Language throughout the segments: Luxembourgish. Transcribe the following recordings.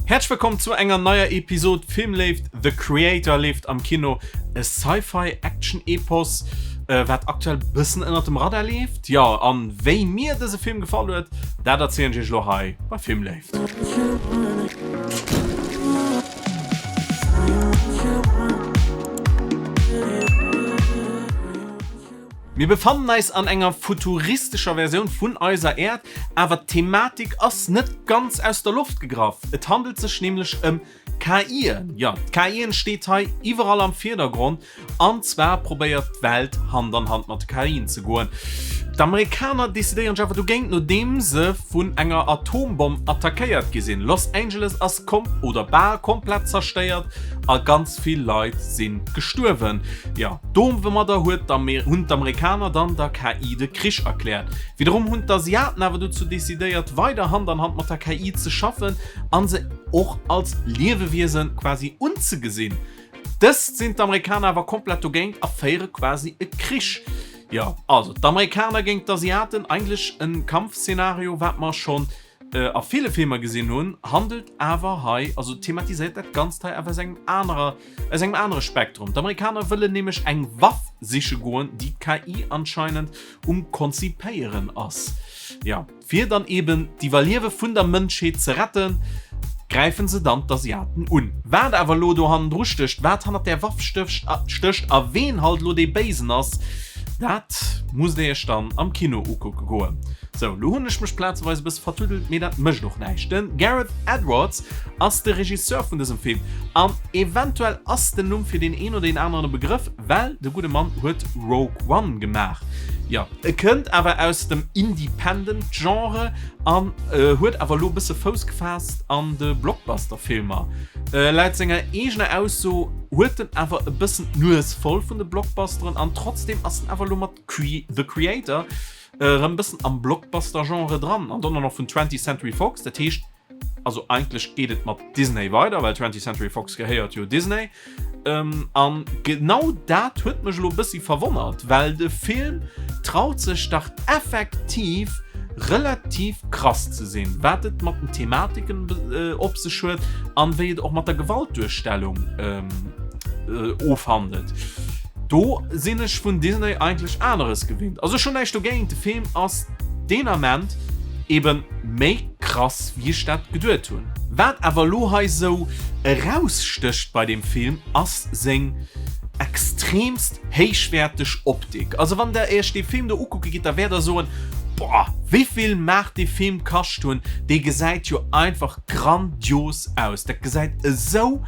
Häerzlech wëllkomm zu enger neier Episod Filmléift, The Creator leeft am Kino, e Sci-Fi Action Epos, wat aktuell bëssen ënnert dem Radar leeft. Jo, an wéi mir dëse Film gefall huet, dat erzielen ech iech elo hei bei Filmléift. Mir befannen eis an enger futuristescher Versioun vun eiser Äerd, awer d'Thematik ass net ganz aus der Loft gegraff. Et handelt sech nämlech ëm KIen. Jo, d'KIen steet hei iwwerall am Virdergrond an zwar probéiert d'Welt Hand an Hand mat de KIen ze goen. D'Amerikaner decidéieren sech awer dogéint, nodeem se vun enger Atombomm attackéiert gi sinn. Los Angeles ass kom oder bal komplett zerstéiert a ganz vill Leit si gestuerwen. Jo, domadder huet hunn d'Amerikaner dann der KI de Krich erkläert. Widderum hunn d'Asiaten awer dozou decidéiert, weider Hand an Hand mat der KI ze schaffen a se och als Liewewiese quasi unzegesinn. Dëst sinn d'Amerikaner awer komplett dogéint a féiere quasi e Krich. Jo, also d'Amerikaner géint d'Asiaten, eigentlech e Kampfszenario, wat mer schonn a ville Filmer gesinn hunn, handelt awer hei, also thematiséiert dat Ganzt hei awer aus engem anerer, aus engem anere Spektrum. D'Amerikaner wëllen nämlech eng Waff siche goen, déi d'KI anscheinend um konzipéieren ass. Jo. Fir dann eben d'Iwwerliewe vun der Mënschheet ze retten, gräifen se dann d'Asiaten un. Wat awer elo do hannendru stécht, wat hannert där Waff stécht a ween halt elo dee Béisen ass, dat musst der iech dann am Kino ukucke goen. Sou, lo hunn ech mech plazeweis e bësse vertuddelt, mee dat mécht och näischt. De Gareth Edwards ass de Regisseur vun dësem Film an eventuell ass den Numm fir deen een oder deen aneren e Begrëff, well de gudde Mann huet Rogue One gemaach. Jo. E kënnt awer aus dem Independent Genre an huet awer elo e bësse Fouss gefaasst an de Blockbuster Filmer. Laut senger eegener Ausso huet en awer e bëssen d'Nues voll vun de Blockbusteren an trotzdeem ass en awer elo mat The Creator erëm e bëssen am Blockbuster Genre dran an dann och nach vun 20 Century Fox, dat heescht Also eigentlech geet et mat Disney weider, well 20th Century Fox gehéiert jo Disney. Ähm, an genau dat huet mech elo bëssi verwonnert, well de Film traut sech dach effektiv relativ krass ze sinn, wat et mat den Thematiken äh, op sech huet an wéi et och mat der Gewaltduerstellung ähm, äh, ofhandelt. Do sinn ech vun Disney eigentlech aneres gewinnt. Also ech hunn näischt dogéint, de Film ass deen Ament eben méi krass wéi ech dat geduet hunn. Wat awer elo hei sou erausstécht bei deem Film ass seng extremst héichwäerteg Optik. Also wann der iech dee Film do ukucke gitt, da wäert der soen, Boah, wéivill mag dee Film kascht hunn, dee gesäit jo einfach grandios aus. Dat gesäit esou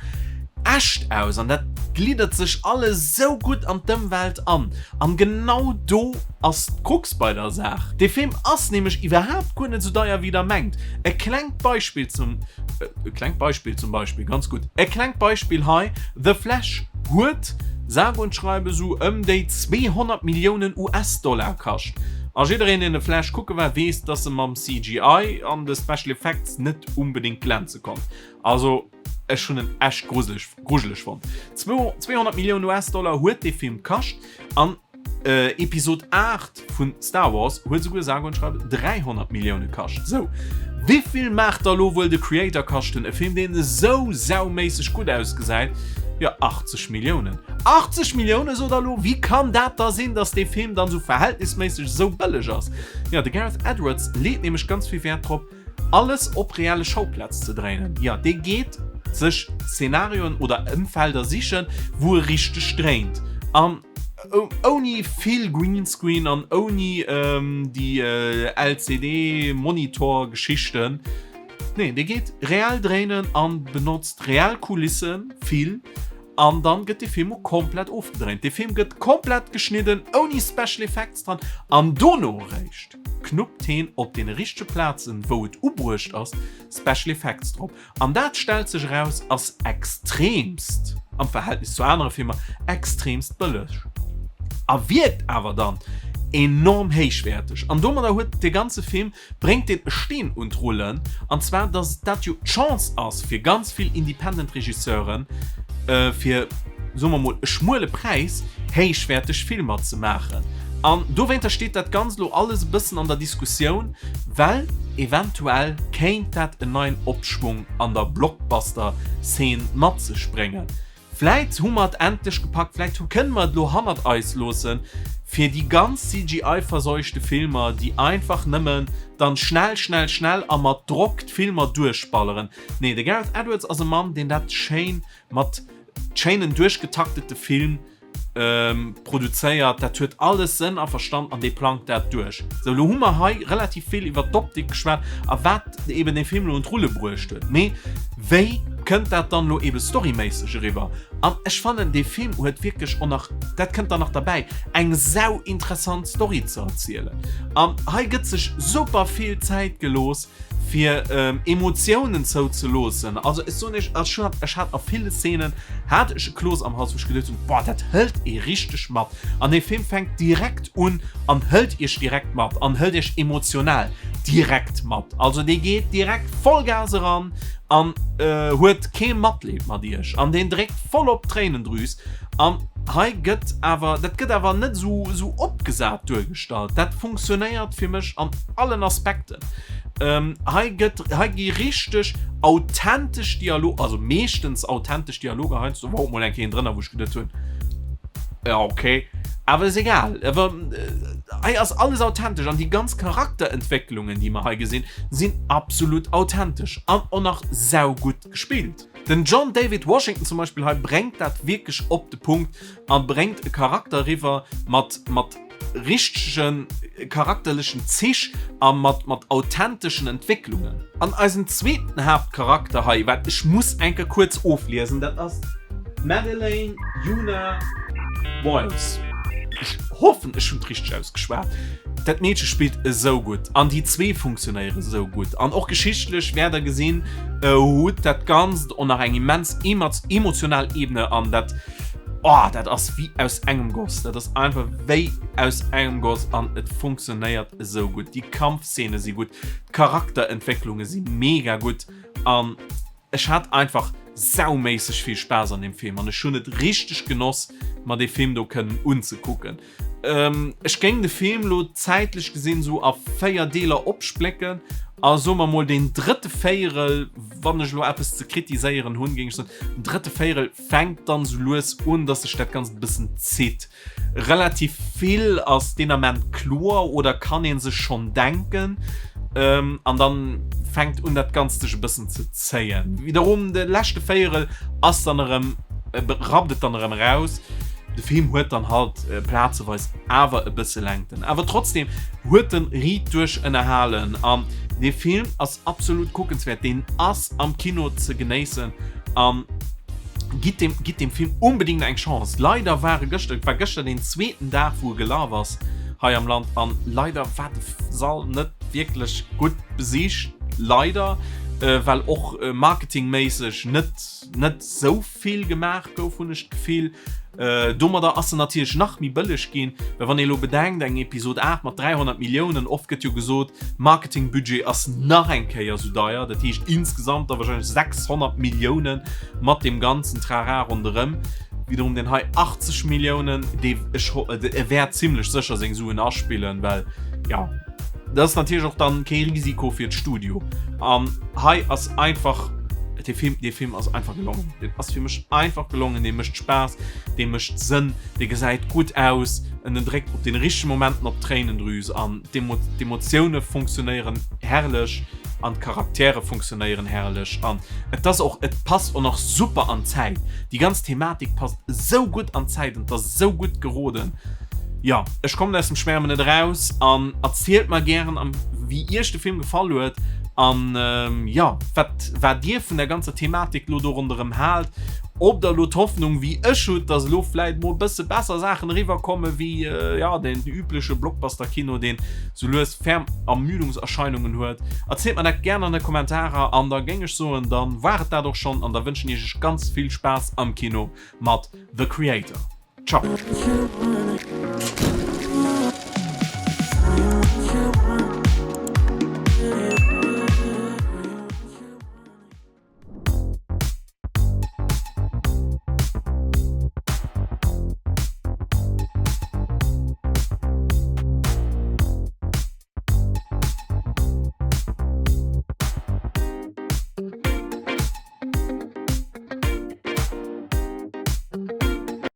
echt aus an dat gliddert sech alles esou gutt an d'Ëmwelt an. An genau do ass d'Krux bei der Saach. Dee Film ass nämlech iwwerhaapt guer net esou deier wéi der mengt. E klengt Beispill zum, e klengt Beispill zum Beispill, ganz gutt, e klengt Beispill hei, The Flash huet sage und schreibe esou ëm déi 200 Milliounen US-Dollar kascht. A jiddereen deen The Flash kucke war weess, dass e mam CGI an de Special Effects net unbedingt glänze konnt. Also ech hunn en echt gruseleg, grujeleg fonnt. 200 Milliounen US-Dollar huet dee Film kascht an Episod 8 vun Star Wars huet esouguer sage und schreibe 300 Millioune kascht. Sou, wéivill mag da lo wuel de Creator kaschten? E Film deen esou sauméisseg gutt ausgesäit? Jo, 80 Milliounen. 80 Millioune sot der lo? Wéi kann dat da sinn, datt dee Film dann esou verhältnisméisseg esou bëlleg ass? Jo, de Gareth Edwards leet nämlech ganz vill Wäert drop, Alles op reelle Schauplaz ze dréinen. Jo, dee geet sech Szenarioen oder Ëmfelder sichen, wou e richteg dréint. An ouni vill Greenscreen an ouni déi LCD-Monitor-Geschichten. Nee, dee geet reell dréinen an benotzt reell Kulissen, vill. An dann gëtt de Film och komplett ofgedréint. De Film gëtt komplett geschnidden, ouni Special Effects dran. An dono eréischt knuppt heen op deene richtege Plazen, wou et ubruecht ass, Special Effects drop. An dat stellt sech eraus, ass extremst, am Verhältnis zu anere Filmer, extremst bëlleg. A wierkt awer dann enorm héichwäerteg. An domadder huet de ganze Film bréngt deen e Steen un d'Rullen, an zwar dass dat jo d'Chance ass fir ganz vill independent Regisseuren, fir. soe mer mol, e schmuele Präis héichwäerteg Filmer ze maachen. An dowéinter steet dat Ganzt elo alles e bëssen an der Diskussioun, well eventuell kéint dat en neien Opschwung an der Blockbuster-Szene mat sech bréngen. Vläit hu mer et endlech gepackt, vläit kënne mer et elo hannert eis loossen, fir déi ganz CGI-verseuchte Filmer, déi einfach nëmmen dann schnell, schnell, schnell a mat Drock d'Filmer duerchballeren. Nee, de Gareth Edwards ass e Mann, deen dat schéin mat schéinen duerchgetaktete Film produzéiert. Dat huet alles Sënn a Verstand an dee plangt dat duerch. Sou, elo hu mer hei relativ vill iwwert d'Optik geschwat a wat eben dee Film elo un d'Rulle bruecht huet. Mee wéi kënnt dat dann elo ebe storyméisseg eriwwer? An ech fannen, dee Film huet wierklech och nach, dat kënnt dann nach derbäi, eng sau interessant Story ze erzielen. An hei gëtt sech super vill Zäit gelooss, fir Emotiounen zouzeloossen. Also ech soen iech, ech hat, ech hat a ville Szenen hat ech e Kloos am Hals, wou ech geduecht hunn, boah, dat hëlt ee richteg mat. An dee Film fänkt direkt un an hëlt iech direkt mat an hëlt iech emotional direkt mat. Also dee geet direkt Vollgas eran an huet kee Matleed mat iech an deen dréckt voll op d'Tréinendrüs. An hei gëtt awer, dat gëtt awer net esou opgesat duergestallt. Dat funktionéiert fir mech an allen Aspekten. Ähm, hei gëtt, hei gi richteg authentesch Dialog, also meeschtens authentesch Dialoger, heiansdo war och mol eng Kéier een drënner, wou ech geduet hunn, ja okay, awer ist egal. Awer hei ass alles authentesch an déi ganz Charakterentwécklungen, déi mer hei gesinn, sinn absolut authentesch an och nach saugutt gespillt. Den John David Washington zum Beispill hei bréngt dat wierklech op de Punkt a bréngt e Charakter eriwwer mat, mat richtegen charakterlechen Zich a mat mat authenteschen Entwécklungen. An eisen zweeten Haaptcharakter hei, wat ech muss enke kuerz ofliesen, dat ass d'Madeleine Yuna Voyles. Ech hoffen ech hunn et richteg ausgeschwat. Dat Meedche spillt esou gutt an déi zwee funktionéiere esou gutt an och geschichtlech wäert der gesinn, huet dat Ganzt och nach eng immens emotional Ebene an dat Oh, dat ass wéi aus engem Goss. Dat ass einfach wéi aus engem Goss an et funktionéiert esou gutt. Déi Kampfszene si gutt, d'Charakterentwécklunge si mega gutt an ech hat einfach sauméisseg vill Spaass an deem Film an ech hunn et richteg genoss, mer dee Film do kënnen unzekucken. Ech géing de Film lo zäitlech gesinn esou a 4 Deeler opsplécken a soe mer mol deen drëtte Véierel, wann ech elo eppes ze kritiséieren hunn, géing ech soen, den drëtte Véierel fänkt dann sou lues un, dass sech dat Ganzt e bëssen zitt. Relativ vill ass deen Ament kloer oder kann ee sech schonn denken an dann fänkt un dat Ganzt sech e bëssen ze zéien. Wiederum de leschte Véierel ass dann erëm, rappt et dann erëm eraus. De Film huet dann halt plazeweis awer e bësse Längten, awer trotzdem huet en riit duerch ënnerhalen an dee Film ass absolut kuckenswäert. Deen ass am Kino ze genéissen an gitt dem, gitt dem Film unbedingt eng Chance. Leider war e gëschter, et war gëschter den zweeten Dag wou e gelaf ass hei am Land an leider war de Sall net wierklech gutt besicht, leider, well och marketingméisseg net, net sou vill gemaach gouf hunn ech d'Gefill. Domadder ass en natierlech nach méi bëlleg ginn, well wann ee elo bedenkt, eng Episod 8 mat 300 Milliounen, oft gëtt jo gesot, Marketingbudget ass nach eng Kéier esou deier, dat heescht insgesamt da wahrscheinlech 600 Milliounen mat deem ganzen Trara ronderëm. Wiederum deen hei 80 Milliounen, dee ech ho, e wäert zimlech sécher seng Suen aspillen, well jo, Dat ass natierlech och dann kee Risiko fir d'Studio. An hei ass einfach, dee Film, dee Film ass einfach gelongen. Deen ass fir mech einfach gelongen, dee mécht Spaass, dee mécht Sënn, dee gesäit gutt aus, en en dréckt op den richtege Momenten op d'Tréinendrüs an d'Emotioune funktionéieren herrlech an d'Charaktere funktionéieren herrlech an et ass och, et passt och nach super an d'Zäit. Déi ganz Thematik passt esou gutt an d'Zäit an et ass esou gutt geroden. Jo, ech kommen aus dem Schwärmen net eraus an erzielt mer gären am wéi iech de Film gefall huet an jo wat wat dir vun der ganzer Thematik lo do ronderëm haalt. Ob der lo d'Hoffnung wéi ech hutt, dass elo vläit mol bësse besser Saachen eriwwer komme wéi jo den übleche Blockbuster Kino deen sou lues ferm Ermüdungserscheinungen huet. Erzielt mer dat gären an de Kommentarer an da géing ech soen dann war et dat och schonn an da wënschen iech ech ganz vill Spaass am Kino mat The Creator. Ciao.